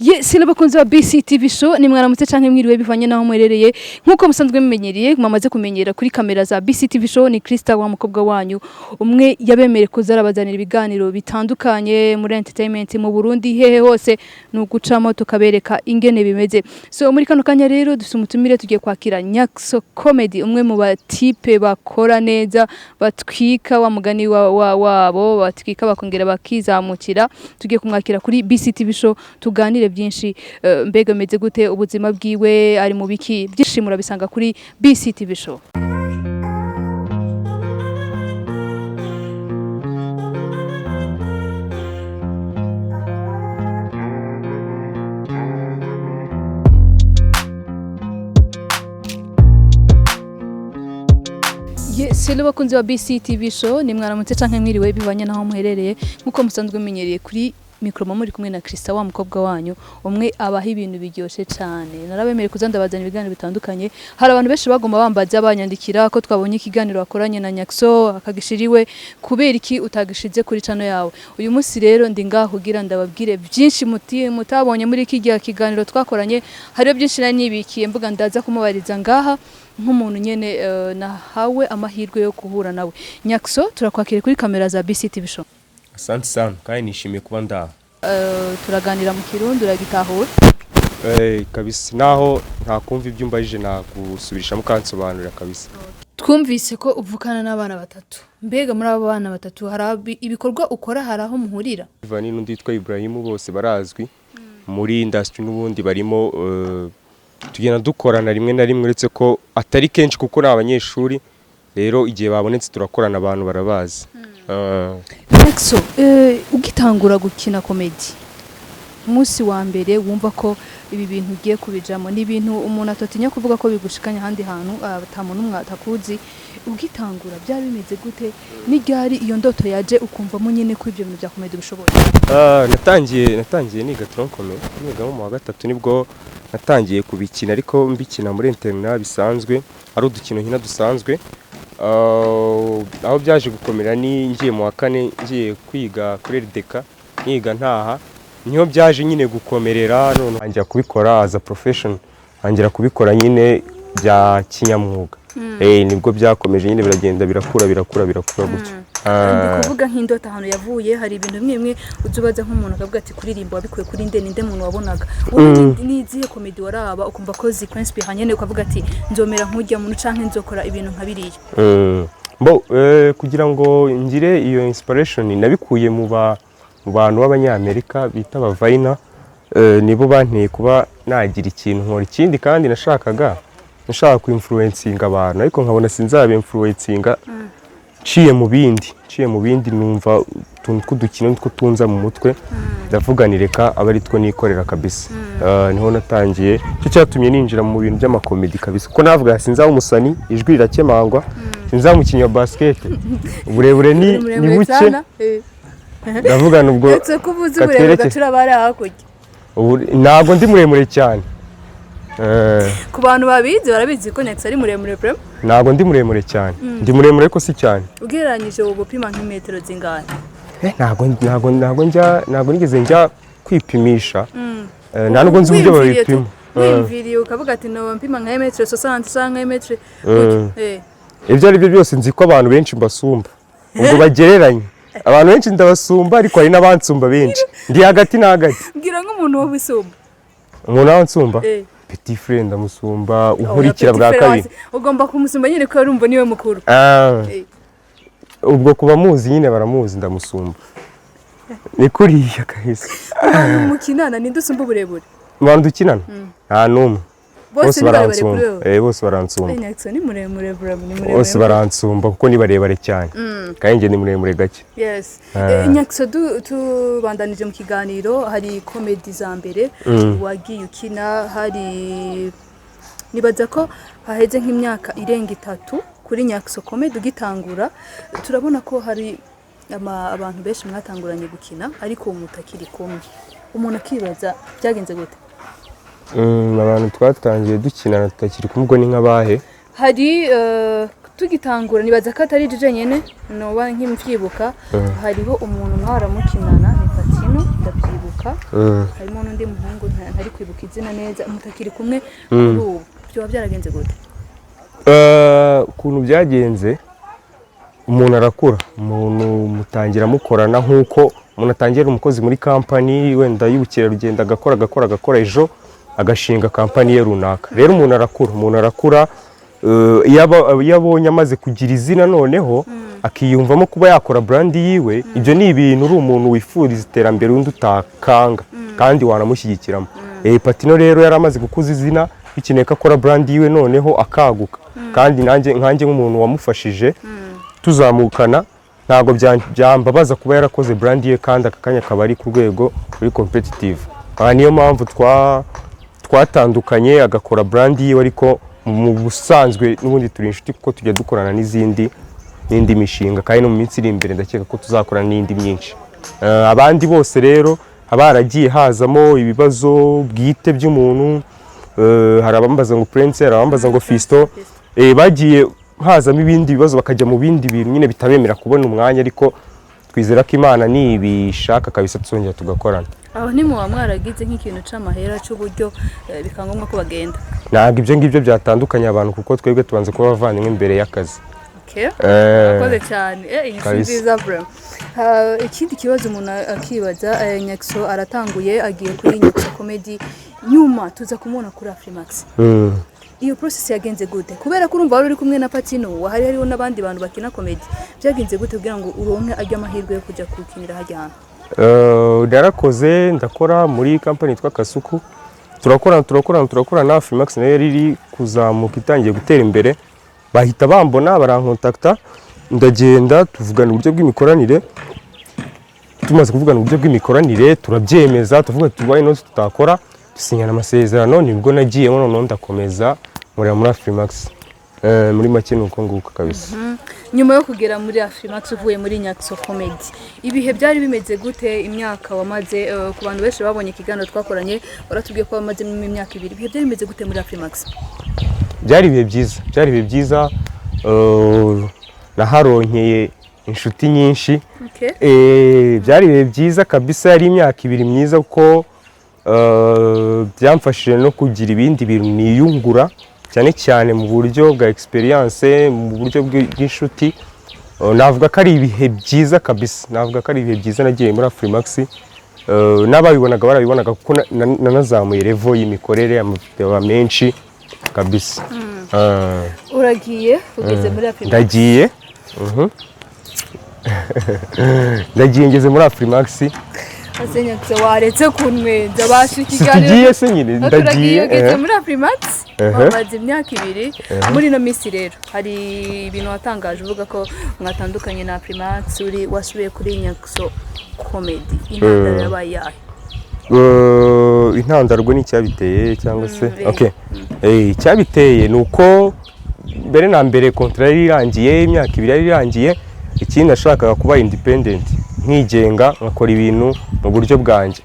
Yes, n'abakunzi ba BCTV Show, ni mwaramutse canke mwiriwe bivanye naho muherereye. Nkuko musanzwe mumenyereye, mwamaze kumenyera kuri kamera za BCTV Show, ni Krista wa mukobwa wanyu umwe yabemere kuzarabazanira ibiganiro bitandukanye muri entertainment mu Burundi, hehe hose ni ugucamo tukabereka ingene bimeze. So muri kano kanya rero dufite umutumire, tugiye kwakira Nyaxo Comedy, umwe mu batipe bakora neza, batwika wa mugani wa wabo, batwika bakongera bakizamukira. Tugiye kumwakira kuri BCTV Show tuganire byinshi. Mbega bimeze gute, ubuzima bwiwe, ari mu biki? Byinshi murabisanga kuri BCTV Show. Yes, hello bakunzi ba BCTV Show, ni mwaramutse canke mwiriwe bivanye naho muherereye. Nkuko musanzwe mumenyereye, kuri micro muri kumwe na Krista wa mukobwa wanyu umwe abaha ibintu biryoshe cyane. Narabemereye kuza ndabazana ibiganiro bitandukanye. Hari abantu benshi bagomba bambaza, banyandikira ko twabonye ikiganiro wakoranye na Nyaxo akagishiriwe, kubera iki utagishize kuri channel yawe? Uyu munsi rero ndi ngaho kugira ndababwire byinshi muti mutabonye muri iki gihe kiganiro twakoranye. Hariyo byinshi nari nibikiye, mvuga ndaza kumubariza ngaha nk'umuntu nyene nahawe amahirwe yo guhura nawe. Nyaxo, turakwakira kuri kamera za BCTV Show. Asante sana, kandi nishimiye kuba ndaha. Turaganira mu Kirundi, uragitahura? Kabisa, naho ntakumva ibyo umbajije nagusubirishamo ukansobanurira kabisa. Twumvise ko uvukana n'abana batatu. Mbega muri abo bana batatu hari ibikorwa ukora, hari aho muhurira? Ivan n'undi witwa Ibrahimu, bose barazwi muri industry n'ubundi barimo. Tugenda dukorana rimwe na rimwe, uretse ko atari kenshi kuko ni abanyeshuri. Rero igihe babonetse turakorana, abantu barabazi. Nyaxo, ugitangura gukina comedy, umunsi wa mbere wumva ko ibi bintu ugiye kubijamo, ni ibintu umuntu atatinya kuvuga ko bigushikanya ahandi hantu ata muntu umwe atakuzi. Ugitangura byari bimeze gute? Ni ryari iyo ndoto yaje ukumvamo nyine ko ibyo bintu bya comedy ubishoboye? Natangiye niga tronc commun, niga nko mu wa gatatu nibwo natangiye kubikina, ariko mbikina muri internat bisanzwe, ari udukino nkina dusanzwe. Aho byaje gukomera ni ngiye mu wa kane, ngiye kwiga kuri RDK, niga ntaha, niho byaje nyine gukomerera. None ntangira kubikora as a profession, ntangira kubikora nyine bya kinyamwuga. Nibwo byakomeje nyine, biragenda birakura, birakura, birakura gutyo. Ndi kuvuga nk'indoto ahantu yavuye. Hari ibintu bimwe bimwe uza ubaza nk'umuntu akavuga ati kuririmba wabikuye kuri nde, ninde muntu wabonaga wowe? Ni izihe comedy waraba ukumva ko zikwinspira nyene, ukavuga ati nzomera nk'urya muntu canke nzokora ibintu nka biriya? Bo kugira ngo ngire iyo inspiration nabikuye mu bantu b'Abanyamerika bita abavayina, nibo banteye kuba nagira ikintu nkora. Ikindi kandi nashakaga ku influencinga abantu, ariko nkabona sinzaba influencinga nciye mu bindi. Numva utuntu tw'udukino nitwo tunza mu mutwe, ndavuga ni reka abe ari two nikorera kabisa. Niho natangiye, icyo cyatumye ninjira mu bintu by'amakomedi kabisa, kuko navuga sinzaba umusani, ijwi rirakemangwa, sinzaba umukinnyi wa basket, uburebure ni buke. Ndavuga nubwo Uretse ko uvuze uburebure, gacura bari hakurya. Ubu ntabwo ndi muremure cyane. Ku bantu babizi barabizi ko Nyaxo ari muremure vraiment. Ntabwo ndi muremure cyane, ndi muremure ariko si cyane. Ugereranyije ubu gupima nk'imetero zingahe? Ntabwo nigeze njya kwipimisha. Nta nubwo nzi uburyo Wiyumviriye babipima. Wiyumviriye ukavuga ati no mpima nka metero 60 canke metero Ibyo ari byo byose nzi ko abantu benshi mbasumba, ubwo bagereranye abantu benshi ndabasumba, ariko hari n'abansumba benshi, ndi hagati na hagati. Mbwira nk'umuntu wo wisumba. Umuntu wansumba, petit frère ndamusumba, unkurikira bwa Petit frère kabiri. Ugomba kumusumba nyine ko urumva niwe mukuru. Ubwo kuba muzi nyine baramuzi, ndamusumba, ni kuriya kahise. Abantu mukinana ninde usumba uburebure? Mu bantu dukinana nta n'umwe. Bose ni barebare kuri baransumba. wowe? Bose baransumba. Nyaxo ni muremure vraiment, ni muremure. Bose baransumba kuko ni barebare cyane, kandi njye ni muremure gake. Yes. Nyaxo, tubandanije mu kiganiro, hari comedy za mbere wagiye ukina, hari nibaza ko haheze nk'imyaka irenga 3 kuri Nyaxo Comedy ugitangura. Turabona ko hari abantu benshi mwatanguranye gukina ariko ubu mutakiri kumwe, umuntu akibaza byagenze gute? Abantu twatangiye dukinana tutakiri kumwe, ubwo ni nk'abahe? Hari tugitangura, nibaza ko atari jeje nyene noba nkimvyibuka, hariho umuntu mwaramukinana ni Fatima. Patino, ndabyibuka. Harimo n'undi muhungu ntari kwibuka izina neza, mutakiri kumwe kuri ubu. Byoba byaragenze gute? Ukuntu byagenze, umuntu arakura, umuntu mutangira mukorana nk'uko umuntu atangira umukozi muri kampani wenda y'ubukerarugendo, agakora, agakora, agakora, ejo agashinga kampani ye runaka. Rero umuntu arakura, umuntu arakura, iyo abonye amaze kugira izina, noneho akiyumvamo kuba yakora brand yiwe. Ibyo ni ibintu uri umuntu wifuriza iterambere undi utakanga kandi wanamushyigikiramo. Patino rero yari amaze gukuza izina, bikeneye ko akora brand yiwe noneho akaguka, kandi nanjye nkanjye nk'umuntu wamufashije tuzamukana, ntabwo byambabaza kuba yarakoze brand ye kandi aka kanya akaba ari ku rwego ruri competitive. Aha niyo mpamvu twatandukanye, agakora brand yiwe, ariko mu busanzwe n'ubundi turi inshuti kuko tujya dukorana n'izindi n'indi mishinga, kandi no mu minsi iri imbere ndakeka ko tuzakorana n'indi myinshi. Abandi bose rero haba haragiye hazamo ibibazo bwite by'umuntu. Hari abambaza ngo Prince, hari abambaza ngo Fisto, bagiye hazamo ibindi bibazo, bakajya mu bindi bintu nyine bitabemera kubona umwanya, ariko twizera ko Imana nibishaka kabisa tuzongera tugakorana. Aho ntimuba mwaragize nk'ikintu c'amahera, c'uburyo, bikaba ngombwa ko bagenda? Ntabwo ibyo ngibyo byatandukanye abantu, kuko twebwe tubanza kuba abavandimwe imbere y'akazi. Okay. Urakoze cyane. Iyi si Kabisa. nziza bro. Ikindi kibazo umuntu akibaza, Nyaxo aratanguye, agiye kuri Nyaxo Comedy, nyuma tuza kumubona kuri Afrimax. Iyo process yagenze gute? Kubera ko urumva wari uri kumwe na Patino, hari hariho n'abandi bantu bakina comedy. Byagenze gute kugira ngo uronke ajya amahirwe yo kujya kukinira hajya hantu? Narakoze, ndakora muri kampani yitwa Kasuku, turakorana, turakorana, turakorana. Afrimax nayo yari iri kuzamuka, itangiye gutera imbere, bahita bambona, barankontakta, ndagenda, tuvugana uburyo bw'imikoranire. Tumaze kuvugana uburyo bw'imikoranire, turabyemeza, tuvuga tubaye not tutakora, dusinyana amasezerano. Nibwo nagiyemo, noneho ndakomeza nkorera muri Afrimax. Muri make ni uko nguko kabisa. Nyuma yo kugera muri Afrimax uvuye muri Nyaxo Comedy, ibihe byari bimeze gute? Imyaka wamaze, ku bantu benshi babonye ikiganiro twakoranye, waratubwiye ko wamazemo imyaka 2. Ibihe byari bimeze gute muri Afrimax? Byari ibihe byiza, byari ibihe byiza. Naharonkeye inshuti nyinshi. Byari ibihe byiza kabisa, yari imyaka 2 myiza kuko byamfashije no kugira ibindi bintu niyungura, cyane cyane mu buryo bwa experience, mu buryo bw'inshuti. Navuga ko ari ibihe byiza kabisa, navuga ko ari ibihe byiza nagiye muri Afrimax. N'ababibonaga barabibonaga kuko nanazamuye level y'imikorere, amavideo aba menshi kabisa. Uragiye, ugeze muri Afrimax. Ndagiye. Ndagiye, ngeze muri Afrimax. Ase Nyaxo, waretse kunwenza basha ikiganiro. Situgiye se nyine. Turagiye, Ndagiye. ugeze muri Afrimax, wamaze imyaka 2. Muri ino minsi rero hari ibintu watangaje uvuga ko mwatandukanye na Afrimax, uri wasubiye kuri Nyaxo Comedy. Intandaro yabaye yahe? Intandaro ni icyabiteye cyangwa se Eh. Okay. Icyabiteye ni uko mbere na mbere contrat yari irangiye, imyaka 2 yari irangiye. Ikindi nashakaga kuba independent, nkigenga, nkakora ibintu mu buryo bwanjye.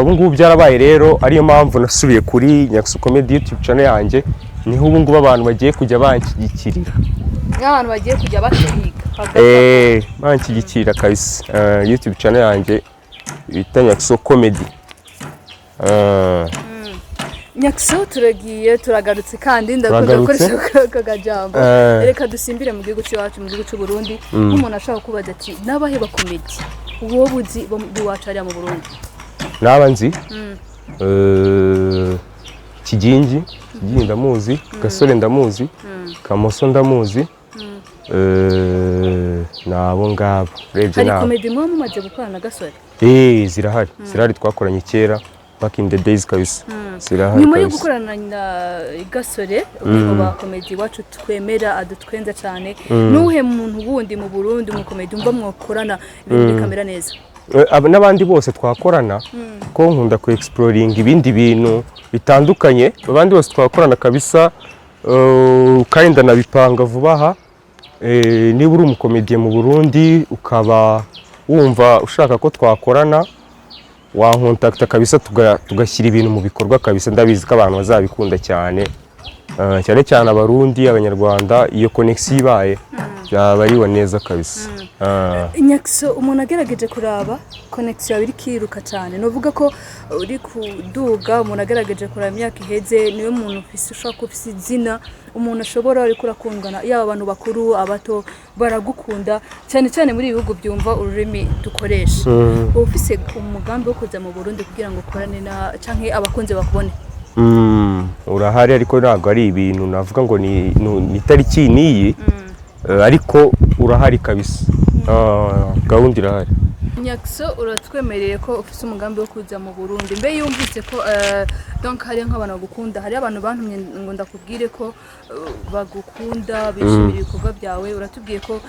Ubu ngubu byarabaye rero, ariyo mpamvu nasubiye kuri Nyaxo Comedy YouTube channel yanjye, niho ubu ngubu abantu bagiye kujya banshyigikirira. Nk'abantu bagiye kujya batwiga. Banshyigikira kabisa. YouTube channel yanjye bita Nyaxo Comedy. Nyaxo, turagiye, turagarutse kandi ndakunda Turagarutse. gukoresha aka kajambo. Reka dusimbire mu gihugu cy'iwacu, mu gihugu cy'u Burundi. Nk'umuntu ashaka kubaza ati: "N'abahe bakomedi wowe uzi bo b'iwacu hariya mu Burundi?" Naba nzi Kigingi, Kigingi ndamuzi, Gasore ndamuzi, Kamoso ndamuzi. Ni abo ngabo urebye. Hari Nabo komedi muba mumaze gukorana na Gasore? Zirahari, zirahari, twakoranye kera, back in the days kabisa, zirahari Nyuma yo kabisa. gukorana na Gasore, umwe mu bakomedi iwacu twemera, adutwenza cyane, nuhe muntu wundi mu Burundi, umukomedi umva mwakorana ibintu bikamera neza? N'abandi bose twakorana, ko nkunda ku exploring ibindi bintu bitandukanye, abandi bose twakorana kabisa. Kandi ndanabipanga vuba aha. Niba uri umukomediye mu Burundi ukaba wumva ushaka ko twakorana, wankontakta kabisa, tugashyira ibintu mu bikorwa kabisa. Ndabizi ko abantu bazabikunda cyane. Cyane cyane Abarundi, Abanyarwanda, iyo connection ibaye byaba ariwe neza kabisa. Nyaxo, umuntu agerageje kuraba connection yawe iriko iriruka cyane, novuga ko uri kuduga. Umuntu agerageje kuraba imyaka iheze, niwe muntu ufise, ushobora kuba ufise izina umuntu ashobora, ariko urakundana, yaba abantu bakuru, abato baragukunda cyane cyane muri ibi bihugu byumva ururimi dukoresha. Uba ufise umugambi wo kuza mu Burundi kugira ngo ukorane na canke abakunzi bakubone? Urahari, ariko ntabwo ari ibintu navuga ngo ni itariki n'iyi. Ariko urahari kabisa. Gahunda irahari. Nyaxo, uratwemereye ko ufise umugambi wo kuza mu Burundi. Mbe yumvise ko donc hari nk'abantu bagukunda, hari abantu bantumye ngo ndakubwire ko bagukunda, bishimira ibikorwa byawe. Uratubwiye ko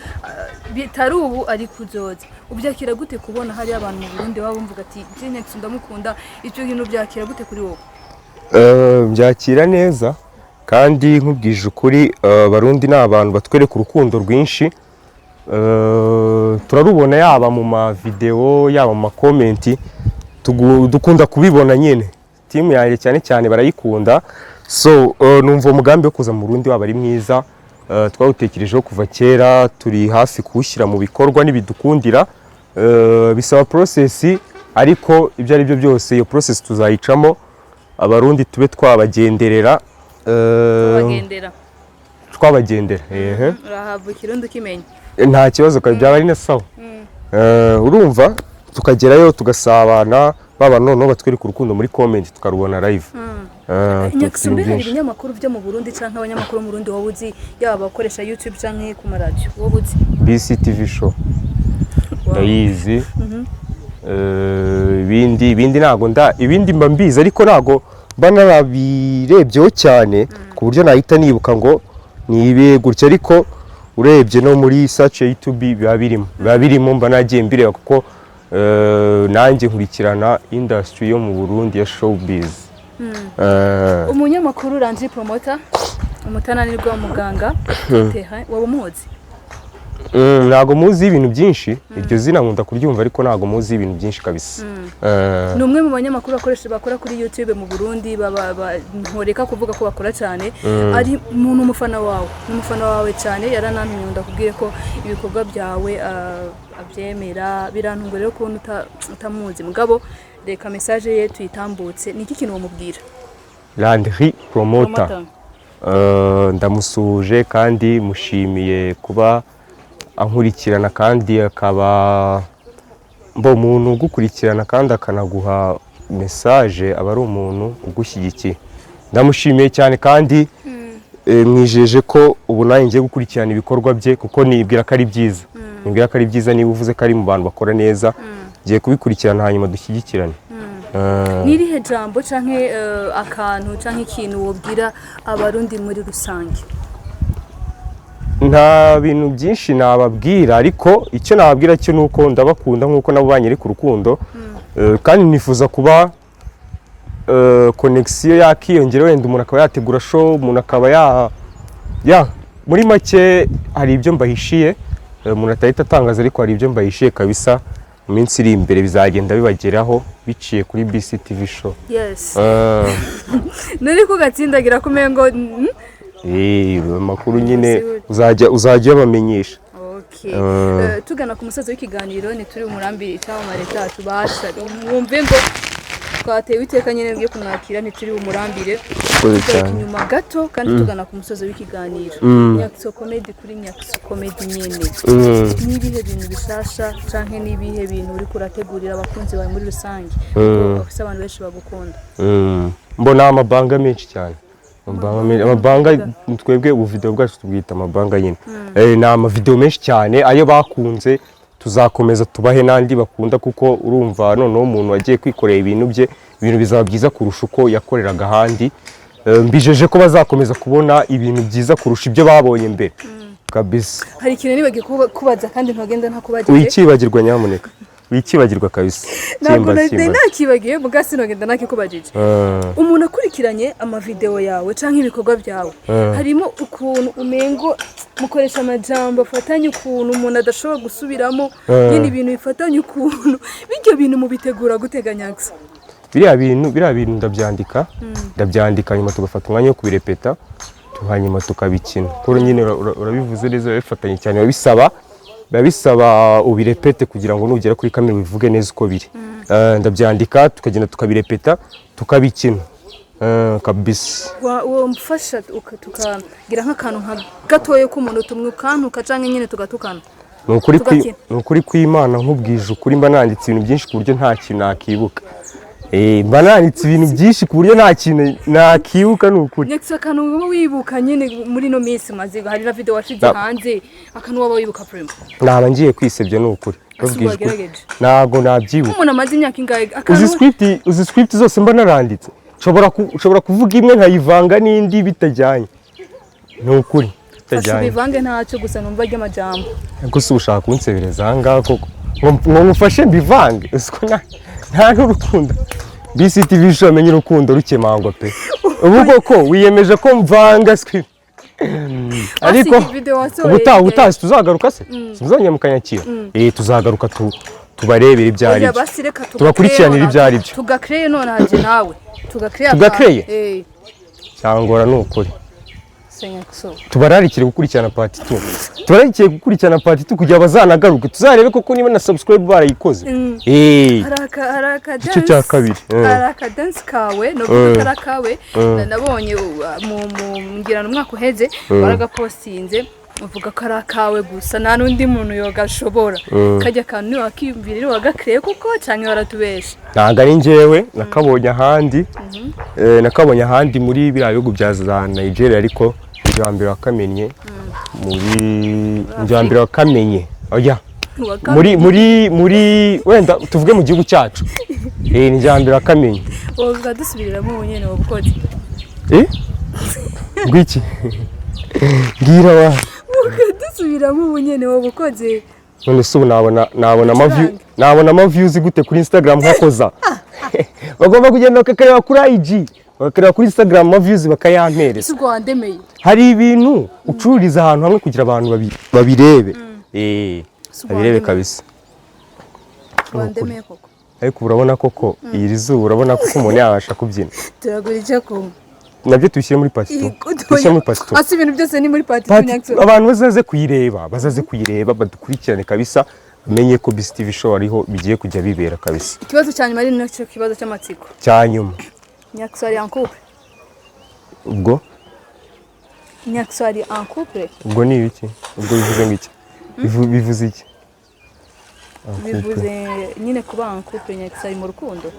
bitari ubu ari kuzoza. Ubyakira gute kubona hari abantu mu Burundi baba bumvuga ati: "Je Nyaxo ndamukunda"? Icyo kintu byakira gute kuri wowe? Byakira neza, kandi nkubwije ukuri, Abarundi ni abantu batwereka urukundo rwinshi. Turarubona yaba mu ma video, yaba mu ma comment, dukunda kubibona nyine. Timu yanjye cyane cyane barayikunda. So numva umugambi wo kuza mu Burundi waba ari mwiza. Twawutekerejeho kuva kera, turi hafi kuwushyira mu bikorwa nibidukundira. Bisaba process, ariko ibyo ari byo byose iyo process tuzayicamo, Abarundi tube twabagenderera. Bagendera. Twabagendera, ehe. Urahabwa Ikirundi ukimenya. Nta kibazo kabisa, byaba ari na sawa. Urumva tukagerayo tugasabana, baba noneho batwereka urukundo muri comment tukarubona live. Nyaxo, mbe hari byinshi. ibinyamakuru byo mu Burundi canke abanyamakuru mu Burundi wowe uzi, yaba abakoresha YouTube canke ku maradiyo, wowe uzi? BCTV show ndayizi. Ibindi ntago nda, ibindi mba mbizi ariko ntago mba narabirebyeho cyane ku buryo nahita nibuka ngo nibe gutya, ariko urebye no muri search ya YouTube biba birimo, mba nagiye mbireba kuko nanjye nkurikirana industry yo mu Burundi ya showbiz. Umunyamakuru Landry Promoter, umutananirwa, muganga terrain, waba umuzi? Ntago muzi ibintu byinshi. Iryo zina nkunda kuryumva, ariko ntago muzi ibintu byinshi kabisa. Ni umwe mu banyamakuru bakoresha, bakora kuri YouTube mu Burundi, ntoreka kuvuga ko bakora cyane. Ari umuntu umufana wawe, ni umufana wawe cyane. Yaranantumye ndakubwiye ko ibikorwa byawe abyemera. Birantunga rero kubona utamuzi. Mugabo reka message ye tuyitambutse. Ni iki kintu wamubwira? Landry Promoter. Promoter. Ndamusuhuje kandi mushimiye kuba ankurikirana, kandi akaba mbo umuntu ugukurikirana kandi akanaguha message, aba ari umuntu ugushyigikiye. Ndamushimiye cyane kandi mwijeje ko ubu nanjye ngiye gukurikirana ibikorwa bye, kuko nibwira ko ari byiza, nibwira ko ari byiza. Niba uvuze ko ari mu bantu bakora neza, ngiye kubikurikirana hanyuma dushyigikirane. Ni irihe jambo canke akantu canke ikintu wobwira Abarundi muri rusange? Nta bintu byinshi nababwira, ariko icyo nababwira cyo ni uko ndabakunda nk'uko nabo banyereka urukundo. Kandi nifuza kuba connection yakiyongera, wenda umuntu akaba yategura show, umuntu akaba ya muri make hari ibyo mbahishiye, umuntu atahita atangaza, ariko hari ibyo mbahishiye kabisa. Mu minsi iri imbere bizagenda bibageraho biciye kuri BCTV show. Yes. Nuri kugatsindagira kumengo Amakuru nyine uzajya uyabamenyesha. Okay. Tugana ku musozi w'ikiganiro, ntituri umurambire icyamamare cyacu, basha mwumve ngo twatewe iteka nyine ryo kumwakira, ntituri umurambire. Urakoze Tugaruka cyane. inyuma gato kandi tugana ku musozi w'ikiganiro. Nyaxo Comedy, kuri Nyaxo Comedy nyene, n'ibihe bintu bishasha canke n'ibihe bintu uriko urategurira abakunzi bawe muri rusange, kuko bafise abantu benshi bagukunda? Mbona amabanga menshi cyane. Amabanga twebwe ubu video bwacu tubwita amabanga nyine. Ni amavideo menshi cyane ayo bakunze, tuzakomeza tubahe n'andi bakunda, kuko urumva noneho umuntu wagiye kwikorera ibintu bye, ibintu bizaba byiza kurusha uko yakoreraga ahandi. Mbijeje ko bazakomeza kubona ibintu byiza kurusha ibyo babonye mbere kabisa. Hari ikintu nibagiye kubaza kandi ntagenda ntakubagije. Wikibagirwa, nyamuneka, wikibagirwa kabisa. Ntabwo Kimbaza, nari kimbaza. nakibagiye, muga sinogenda nakikubajije. Umuntu akurikiranye amavideo yawe canke ibikorwa byawe, harimo ukuntu umengo mukoresha amajambo afatanye, ukuntu umuntu adashobora gusubiramo. Nyine ibintu bifatanye ukuntu, bityo bintu mubitegura guteganya gusa? Biriya bintu ndabyandika, nyuma tugafata umwanya wo kubirepeta, hanyuma tukabikina. Kuko nyine urabivuze neza, biba bifatanye cyane, biba bisaba ubirepete kugira ngo nugera kuri kamera ubivuge neza uko biri. Ndabyandika, tukagenda tukabirepeta, tukabikina. Kabisa. Wamfasha tukagira nk'akantu nka gatoya k'umunota umwe, ukantuka canke nyine tugatukana? Ni ukuri Tugakina. Ni ukuri kw'Imana, nkubwije ukuri, mba nanditse ibintu byinshi ku buryo nta kintu nakibuka. Mba nanditse ibintu byinshi ku buryo nta kintu nakibuka, ni ukuri. Next, akantu waba wibuka nyine muri ino minsi maze hari na video washize hanze, akantu waba wibuka vraiment? Naba ngiye kwisebya, ni ukuri. Ese Nkubwije ukuri. wagerageje? Ntabwo nabyibuka. Umuntu amaze imyaka ingahe? Uzi Akantu script, uzi script zose mba naranditse, nshobora kuvuga imwe nkayivanga n'indi bitajyanye, ni ukuri. Fasha. Bitajyanye. Ubivange ntacyo, gusa numva ry'amajambo. Gusa uba ushaka kunsebereza aha ngaha koko ngo ngufashe mbivange? Uzi ko nta n'urukundo BCTV show amenye urukundo rukemangwa pe. Ubu koko wiyemeje ko mvanga script, ariko Basi video wasohoye ubutaha tuzagaruka se, simuzongera mukanyakira? Tuzagaruka tubarebere ibyo ari Oya, byo. basi reka Tubakurikiranire ibyo ari byo. Tugakreye none haje nawe tugakreye. Tugakreye? Eh. Cyangora, ni ukuri. Senya so. Tubararikire gukurikirana part 2, tubararikire gukurikirana part 2 kugira bazanagaruke, tuzarebe koko niba na subscribe barayikoze. Hari aka Igice cya kabiri. Hari aka dance kawe no kuvuga kari akawe. Nabonye mu ngira umwaka uheze waragapostinze, uvuga ko ari akawe gusa, nta n'undi muntu yogashobora. Kajya akantu niwakiyumvira rero wagakreye kuko canke waratubesha? Ntabwo ari njyewe, nakabonye ahandi. Nakabonye ahandi muri biriya bihugu bya za Nigeria, ariko njya mbere wakamenye muri njya mbere wakamenye, oya, muri wenda tuvuge mu gihugu cyacu, ni njya mbere wakamenye. Woga dusubiriramo ubu nyene wabukoze. Ngwiki? Mbwira wa. Dusubiramo ubu nyene wabukoze. None se ubu nabona amaview Ucurange. nabona amaviews gute kuri Instagram nkakoza? Bagomba kugenda bakakareba kuri IG, bakareba kuri Instagram, amaviews bakayampereza. Ese ubwo wandemeye? Hari ibintu ucururiza ahantu hamwe kugira abantu babirebe, Si babirebe wandemeye. kabisa. Wandemeye koko. Ariko urabona koko iri zuba, urabona koko umuntu yabasha kubyina? Turagura icyo kunywa. Nabyo tubishyire muri part two, tubishyire muri part two. Asi ibintu byose ni muri part two? Abantu bazaze kuyireba, badukurikirane kabisa, bamenye ko BCTV show ariho bigiye kujya bibera kabisa. Ikibazo cya nyuma ari nacyo kibazo cy'amatsiko. Cya nyuma. Nyaxo ari en couple? Ubwo? Nyaxo ari en couple? Ubwo ni ibiki? Ubwo bivuze ngo iki? Bivuze iki? Bivuze nyine kuba en couple, Nyaxo ari mu rukundo.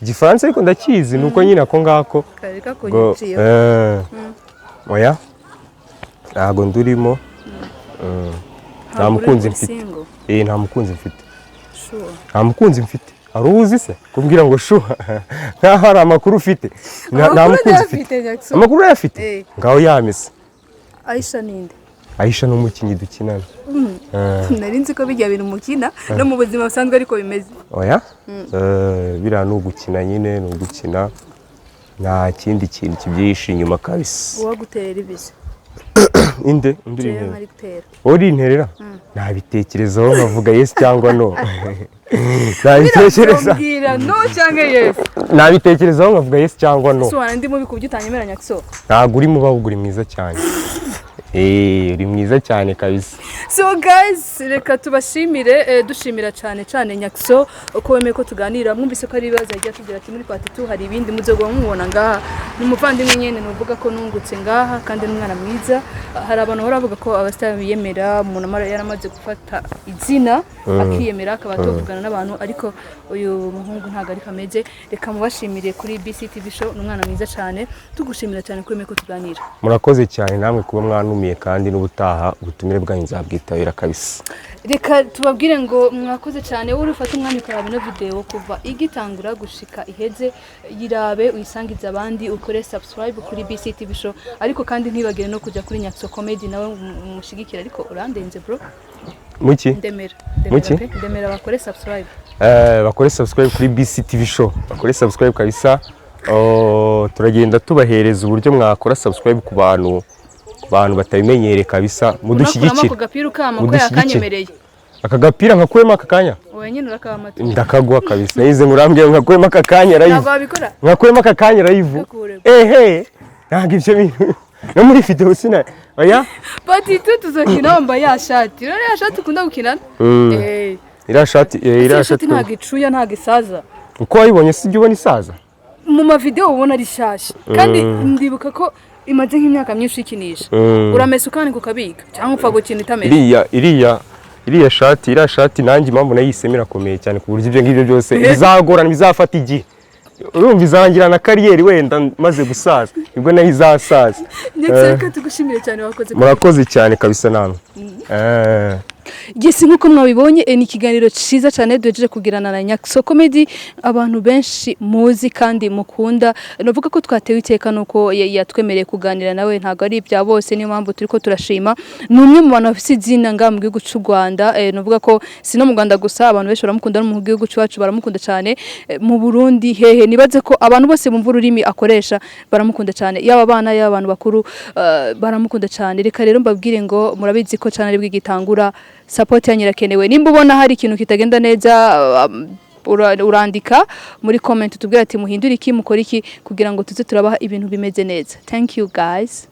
Igifaransa ariko ndakizi, nuko nyine ako ngako Kari ngo kakunyiciye. Oya, ntago ndurimo. Nta mukunzi mfite. Nta mukunzi mfite. Sure? Nta mukunzi mfite. Hari uwuzi se kumbwira ngo sure nkaho hari amakuru ufite? Nta Amakuru mukunzi mfite. ndayafite, Jackson. Amakuru urayafite? Eh. Ngaho yamese. Aisha ninde? Aisha ni umukinnyi dukinana. Nari nzi ko bijya bintu mukina no mu buzima busanzwe ariko bimeze. Oya. Biriya ni ugukina nyine, ni ugukina, nta kindi kintu kibyihishe inyuma kabisa. Uwaguterera ibiza? Inde undi uri Jewe intera? Nkari gutera. Wowe uri interera, nabitekerezaho nkavuga yes cyangwa no. Nabitekereza. Mbwira no cyangwa yes. Nabitekerezaho nkavuga yes cyangwa no. So wana ndi mubi ku buryo utanyemera, Nyaxo? Ntabwo uri muba, ahubwo uri mwiza cyane. Uri mwiza cyane kabisa. So guys, reka tubashimire, dushimira cyane cyane Nyaxo uko wemeye ko tuganira. Mwumvise ko ari ibibazo yagiye atubwira ati muri part 2 hari ibindi muzogo mubona ngaha. Ni umuvandimwe nyene, nuvuga ko nungutse ngaha, kandi n'umwana mwiza. Hari abantu bahora bavuga ko abastar biyemera, umuntu amara yaramaze gufata izina akiyemera, akaba atavugana n'abantu, ariko uyu muhungu ntabwo ariko ameze. Reka mubashimire kuri BCTV show, ni umwana mwiza cyane. Tugushimira cyane ko wemeye ko tuganira. Murakoze cyane namwe kuba mwanumiye, kandi n'ubutaha ubutumire bwanyu nzabwitabira kabisa. Reka tubabwire ngo mwakoze cyane. Wowe ufate umwanya ukaraba ino video kuva igitangura gushika iheze, yirabe, uyisangize abandi, ukore subscribe kuri BCTV show, ariko kandi ntibagire no kujya kuri Nyaxo Comedy nawe umushigikira. Ariko urandenze bro. Muki? Ndemera, ndemera. Muki? Pe, ndemera bakore subscribe. Bakore subscribe kuri BCTV show, bakore subscribe kabisa. Oh, turagenda tubahereza uburyo mwakora subscribe ku bantu batabimenyereye kabisa. Unakuramo Mudushyigikire. ako gapira ukama ko Mudushyigikire. yakanyemereye. Aka gapira nkakuyemo aka kanya? Oya nyine, urakaba. Ndakaguha kabisa. Yize ngurambwiye nkakuyemo aka kanya live. Ntabwo wabikora. Nkakuyemo aka kanya live. Gakuremo. Ehe, ntabwo ibyo bintu no muri video sina, oya. Part 2 tuzokina wambaye ya shati. Rero ya shati ukunda gukinana. Iriya shati, iriya iriya shati shati ntabwo icuya, ntabwo isaza. Uko wayibonye si ibyo ubona isaza? Mu mavideo ubona ari shasha, kandi ndibuka ko imaze nk'imyaka myinshi uyikinisha. Uramesa, ukanika, ukabika, cyangwa upfa gukina itameze? Iriya shati nanjye impamvu nayihisemo, irakomeye cyane ku buryo ibyo ngibyo byose bizagorana, bizafata igihe. Urumva izangira na carrière, wenda maze gusaza nibwo nayo izasaza. Ndetse reka tugushimire cyane, wakoze. Murakoze cyane kabisa namwe. Gisi nk'uko mwabibonye, ni ikiganiro cyiza cyane duhejeje kugirana na Nyaxo Comedy, abantu benshi muzi kandi mukunda. Navuga ko twatewe iteka nuko yatwemereye kuganira nawe. Ntabwo ari ibya bose, niyo mpamvu turiko turashima. Ni umwe mu bantu bafite izina ngaha mu gihugu cy'u Rwanda. Navuga ko si no mu Rwanda gusa, abantu benshi baramukunda, no mu gihugu cyacu baramukunda cyane, mu Burundi hehe. Nibaze ko abantu bose bumva ururimi akoresha baramukunda cyane, yaba abana, yaba abantu bakuru, baramukunda cyane. Reka rero mbabwire ngo murabizi ko cyane aribwo igitangura, support yanyu irakenewe. Nimba ubona hari ikintu kitagenda neza, urandika muri comment, tubwira ati muhindure iki, mukore iki, kugira ngo tuze turabaha ibintu bimeze neza. Thank you guys.